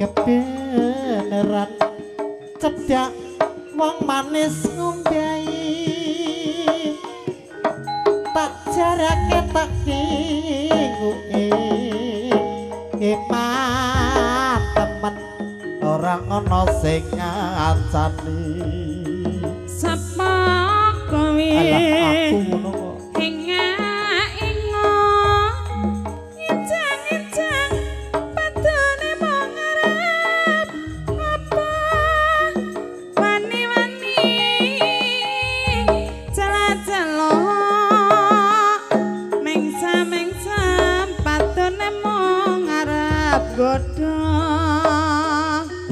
Kebeneran cedhak wong manis ngombahi, tak jarake tak kinguke. Eman temen ora ana sing ngancani. Sapa kowe? Alah aku ngono kok.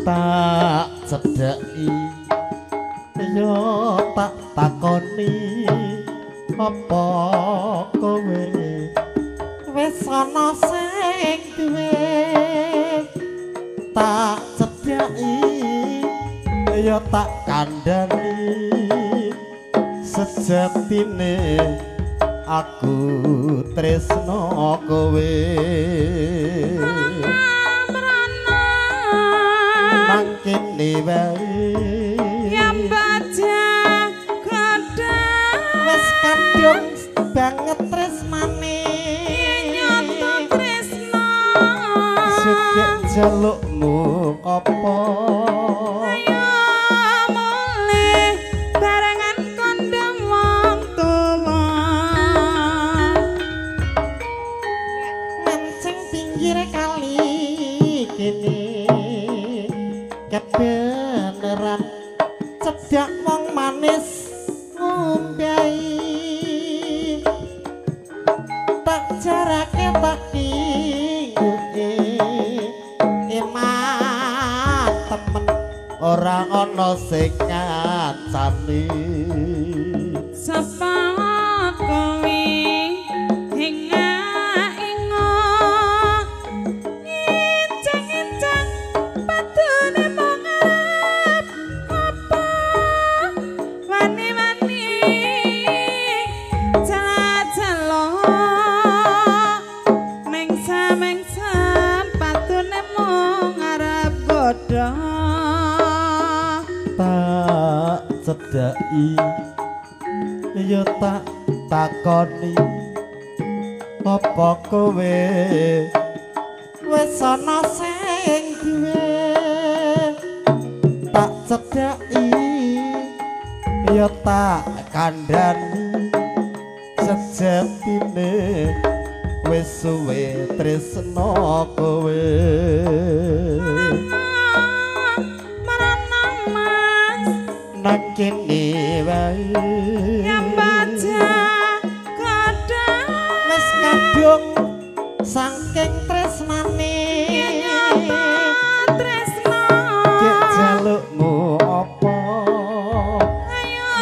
Tak cedhaki yo tak takoni, apa kowe wis ana sing duwe? Tak cedhaki yo tak kandhani, sejatine aku tresno kowe. Nang kene wae nyambaja godhong, wis kadung banget tresnane, nyata tresno sugih jalukmu apa? Ayo mulih barengan kandha wong tuwa, mancing pinggir kali kene. Kebeneran cedhak wong manis ngombahi, tak jarake tak kinguke. Eman temen ora ana sing ngancani. Sapa kowe Tak cedhaki ya tak takoni, apa kowe wis ana sing duwe? Tak cedhaki ya tak kandhani, sejatine wis suwe tresno kowe. Nang kene wae nyambaja godhong, wis kadung saking tresnane, nyata tresno gek jalukmu apa? Ayo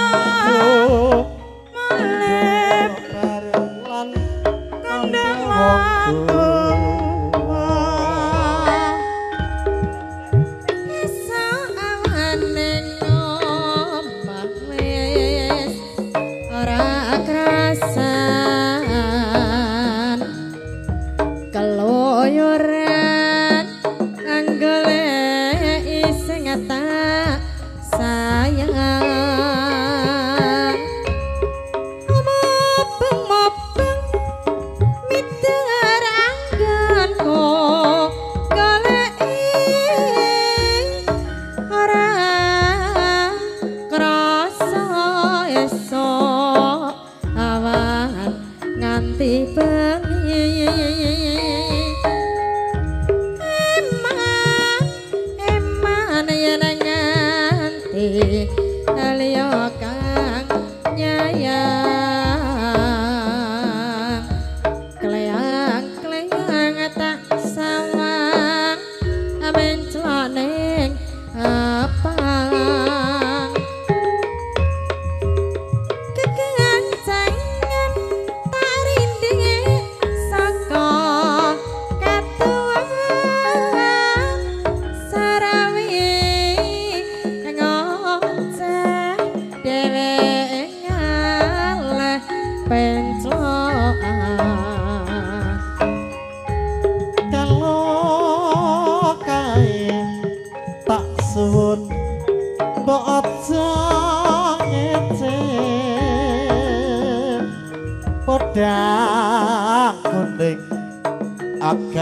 mulih bareng lan kandha wong tuwa. Keluyuran anggoleki sing tak sayang, mubeng-mubeng miter anggonku goleki ora krasa esuk awan nganti bengi. Liya kang nyayang kleyang-kleyang tak sawang menclok ning apang, kekancangan tak rindinge saka katuwang sarawi ngoceh.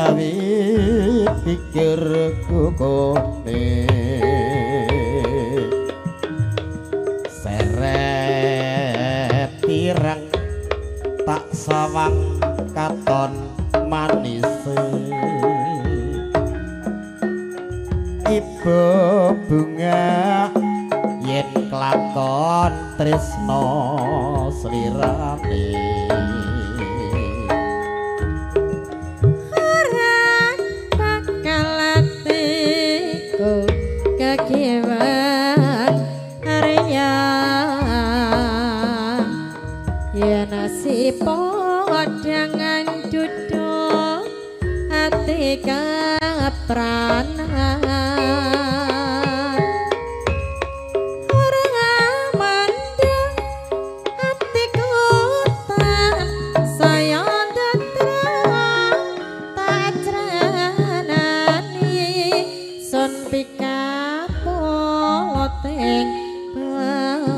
gawe pikirku kone seret pirang tak sawang katon manise ibu bunga yen kelakon tresno slirane. Ora bakal atiku kekiwan arya yen nasib podangan duduk ati kapranan ora mandeng atiku tansaya tentrem tak jranani sun pikapoloting badan.